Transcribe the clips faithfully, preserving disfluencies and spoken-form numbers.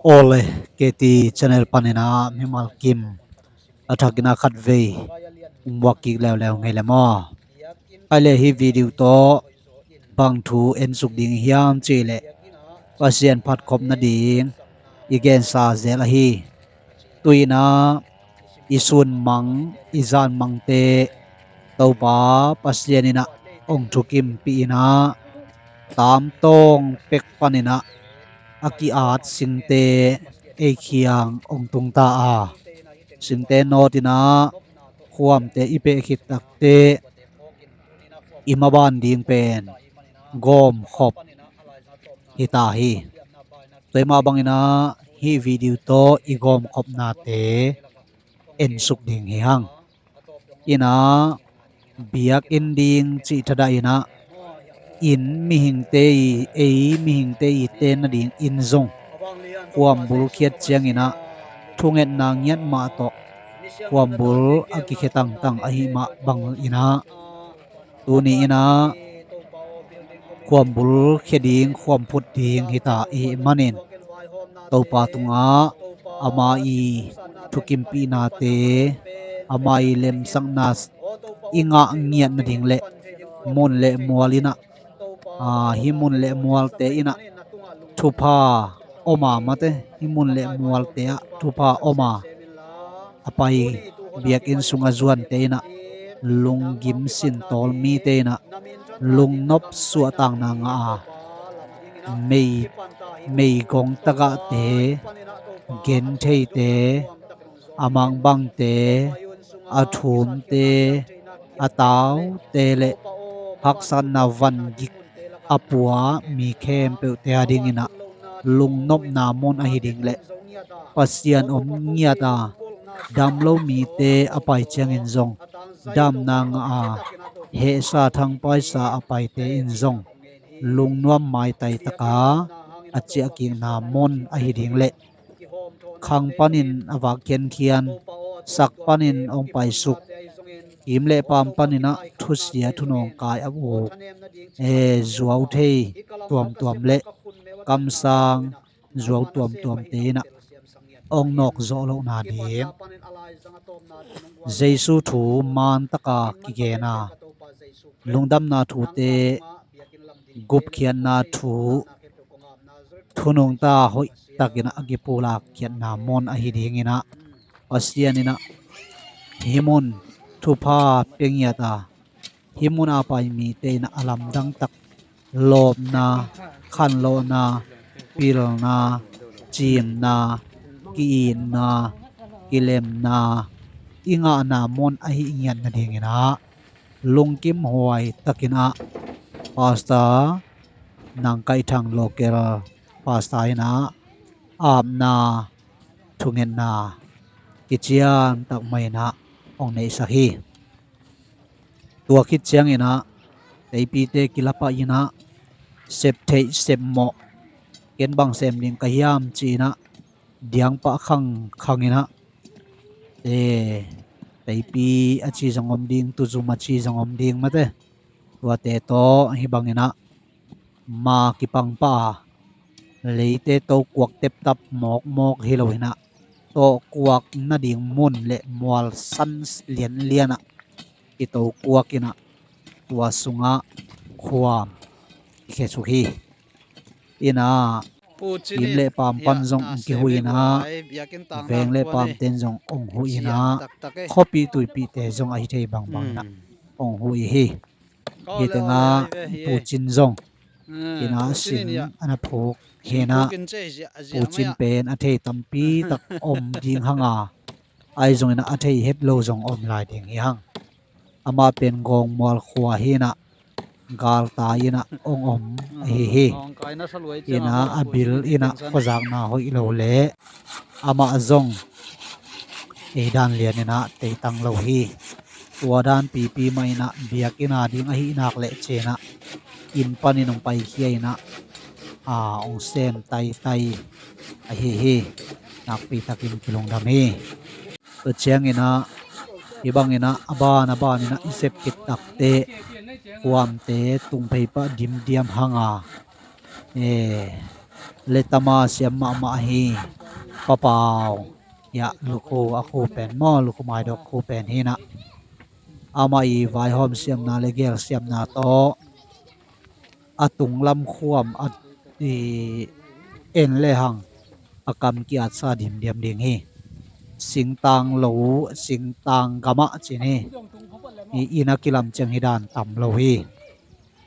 Awle, K T channel panin ah mimal kim a thakin ah khatvei hong muak kik leuleu ngei le maw? Ai le hih video tawh bang thu en suk ding hiam cih leh Pasian phatkhop nading i gensa zel ahi. Tu-in ah i sunmang i zanmangte Topa Pasian in ah hong thukimpih in ah, tamtawng pek panin ah a ki-at singte ei khiang hong tungta a, singte nawt in ah khuamte i peh khit takteh i maban ding pen gawmkhop hita hi. Tua mah bangin ah hih video tawh i gawmkhopnate en suk ding hi hang. In ah biakinn ding cih thadah in ah, inn mihingte i, ei mihingte i ten nading inn zong khuambul khiat ciangin ah thungetna ngiat mah tawh khuambul a kikhia tangtang ahih mah bangin ah, tuni in ah khuambul khia ding, khuam phut ding hita i hih manin, Topa tungah ama i thukimpihnate, ama i lemsakna i ngah ngiat nading le mun le mual in ah, aa, hih mun le mualte in ah thupha om a, mate, hih mun le mualte ah thupha om a, a pai biakinn sungah zuante in ah, lunggim sintawl mite in ah, lungnop suahtakna ngah a, mei, meigong tagahte, gentheite, a mangbangte, a thumte, a taute le haksatna vangik a pua mi khempeuhte a dingin ah lungnopna mun ahi ding le Pasian om ngiat a, dam lo mite a pai ciangin zong damna ngah a, hehsa thangpaisa a paite in zong lungnuam maitai taka a ciahkikna mun ahi ding le khang panin a vak khiankhian, sak panin hong paisuk, kim le paam panin ah thusia thunawngkai a uk, e, zuau thei tuamtuam le kamsang zuau tuamtuamte in ah hong nawk zawh lohna ding Jesu thu man taka kigen a, lungdamna thute, gupkhiatna thu, thu nungta hoih takin ah a kipulak khiatna mun ahi dingin ah, Pasian in ah hih mun thupha pia ngiat a, hih mun a pai mite in ah a lamdang tak lawpna, khanlawhna, pilna, ciimna, ki-itna, kilemna i ngahna mun ahi ngiat nadingin ah lungkim huai takin ah Pastor Nang Kaih Thang, local pastor in ah apna, thungetna kician tak mah in ah hong neihsak hi. Tua khit ciangin ah teipite kilapah in ah sep theih sep mawh, ken bang sem ding ka hiam ci-in ah diangpah khangkhang in ah, e, teipi a ci zong om ding, tuzum a ci zong om ding, mate, tuate tawh hih bangin ah ma kipang pah a, leite tokuak teptap mawkmawk hi lo in ah, tokuak nading mun le mual san lianlian ah kitokuak in ah, tua sungah khuam kikhia suk hi. In ah kim le paam pan zong hong kihuh in ah, veng le paamten zong hong huh in ah, khuapi tuipite zong ahi thei bangbang in ah hong huh hi. Hih tengah Pu Cin zong in ah sin a na phuk hi in ah, Pu Cin pen a thei tampi tak om ding hang a, ahi zongin ah a thei het lo zong om lai ding hi hang. Amah pen Gawngmual khua hi in ah, galtai in ah hong om ahi hi. In ah a bil in ah khuazakna hoih lo le amah zong ei dan lian in ah teitang lo hi. Tua dan pipi mah in ah biakinn a ding ahih nak leh ci-in ah inn panin hong paikhia in ah, a, hong sem taitai ahi hi. Nakpi takin kilungdam hi. Tua ciangin ah hih bangin ah a ban a ban in ah i sep khit takteh khuamte tungphei pah dimdiam hang a, e, letama siam mahmah ahi Pa Pau, hiah lukhu a khu pen maw, lukhu maidok khu pen hi inah, amah i vaihawm siamna le gel siamna tawh a tunglam khuam a, i, en lehang a kam ki-atsa dimdiam ding hi. Singtang lo, singtang gamah cin hi. I, inn a kilam ciang hi dan tam lo hi.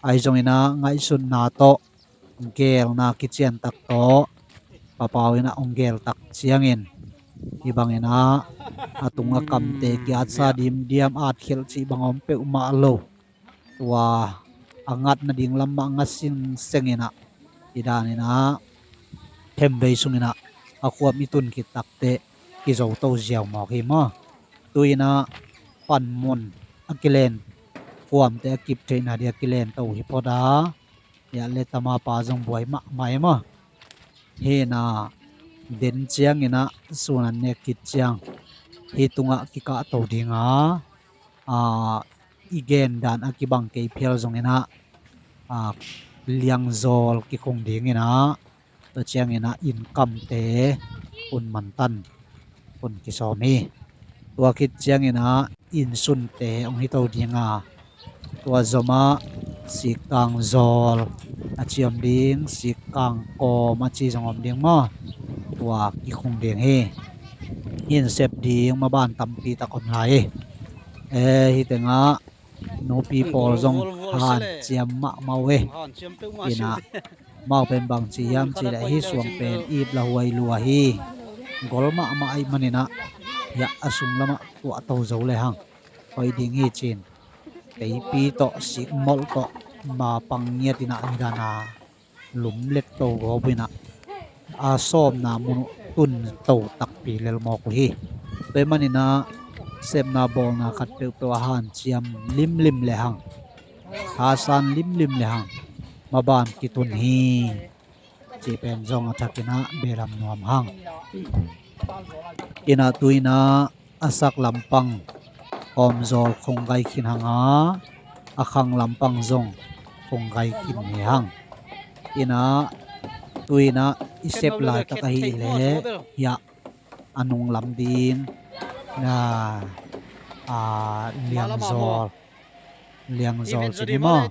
Ahi zong inah ngaihsutna tawh gelna kician tak tawh Pa Pau inah hong gel tak ciangin, hih bang inah a tung a kamte ki-atsa dimdiam, atkhelh cih bang om peuhmah lo. Tua a ngat nading lam mah ngat singseng inah, hih dan inah themvei sung inah a khuam i tun khit takteh kizo to ziau mawk hi maw. Tu inah panmun a kilen, khuamte a kip theihna ding a kilen to hi phot a, hiah letama pa zong buai mahmah hi maw. Hi inah den ciang inah sun an nek khit ciang hih tungah kikah to ding a, a, i gen dan a kibang kei phial zong inah, a, liangzawl kikhung ding inah, tua ciang inah innkamte hun mantan hun kisawm hi. Tua khit ciang inah innsunte hong hi to ding a, tua zomah sikkang zawl a ci om ding, sikkang kawm a ci zong om ding maw. Tua kikhung ding hi. Inn sep ding maban tampi tak om lai hi. E, hih tengah nupi pawl zong hanciam mahmah uh e. Inah amau pen bangci hiam cih leh hih suang pen ip la huai lua hi. Gol mahmah ahih man inah hiah a sung lamah tuah to zo lehang hoih ding hi ci-in, teipi tawh, sikmolh tawh, ma pang ngiat inah hih dan a lum let to gawp uh inah a sawmna mun uh tun to takpi lel mawk uh hi. Tua ahih man inah sepna bawlna khat peuhpeuh a hanciam limlim lehang, hasan limlim lehang maban kitun hi cih pen zong a thak inah belam nuam hang. Inah tu inah a sak lampang kawmzawl khong gai khin hang a, a khang lampang zong khong gai khin hi hang. Inah tu inah i sep laitak ahih leh hiah a nunglam ding, a, a, liangzawl, liangzawl cin hi maw.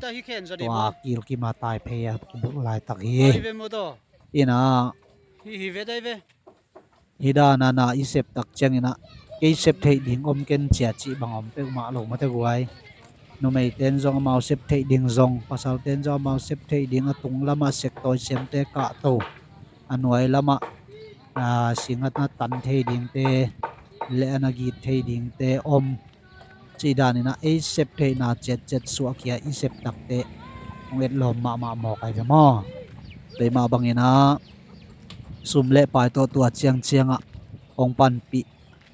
Tua kilkima taiphei a kibuk laitak hi. Inah hih dan a na i sep tak ciang inah kei sep theih ding om ken cia cih bang om peuhmah lo mate guai. Numeite in zong amau sep theih ding zong, pasalte in zong amau sep theih ding, a tunglamah sektawi siamte kahto, a nuai lamah, a, singatna tan thei dingte le a na git thei dingte om. Cih dan inah ei sep theihna ciatciat suahkhia i sep takteh hong etlawm mahmah mawk ai ve maw. Tua mah bang inah sum le pai tawh tua ciangciangah hong panpih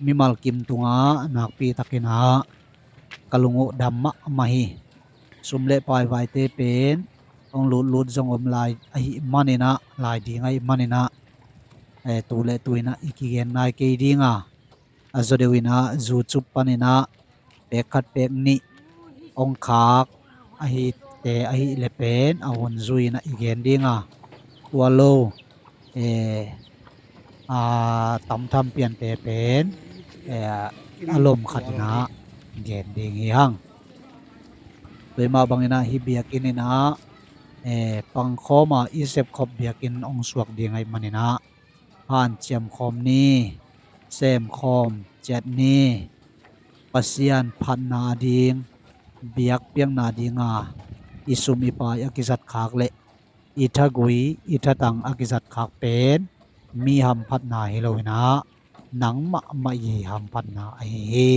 mimal kim tungah nakpi tak inah ka lung uh dam mahmah hi. Sum le pai vaite pen hong lutlut zong om lai ahih man inah, lai ding ahih man inah, eh, tu le tu inah i kigen nai kei ding a, a zaw deuh inah YouTube pan inah pek khat pek nih hong khak ahite ahih leh pen a hun zui inah i gen ding a, tua lo, eh, a, tamtham piante pen, eh, a lom khat inah gen ding hi hang. Tua mah bang inah hih biakinn inah, eh, pangkhawm a i sepkhop biakinn hong suak ding ahih man inah hanciam khawm ni, sem khawm ciat ni. Pasian phatna ding, biakpiakna ding a i sum i pai a kizat khak le i thagui i thatang a kizat khak pen mi hamphatna hi lo inah nang mahmah i hamphatna ahi hi.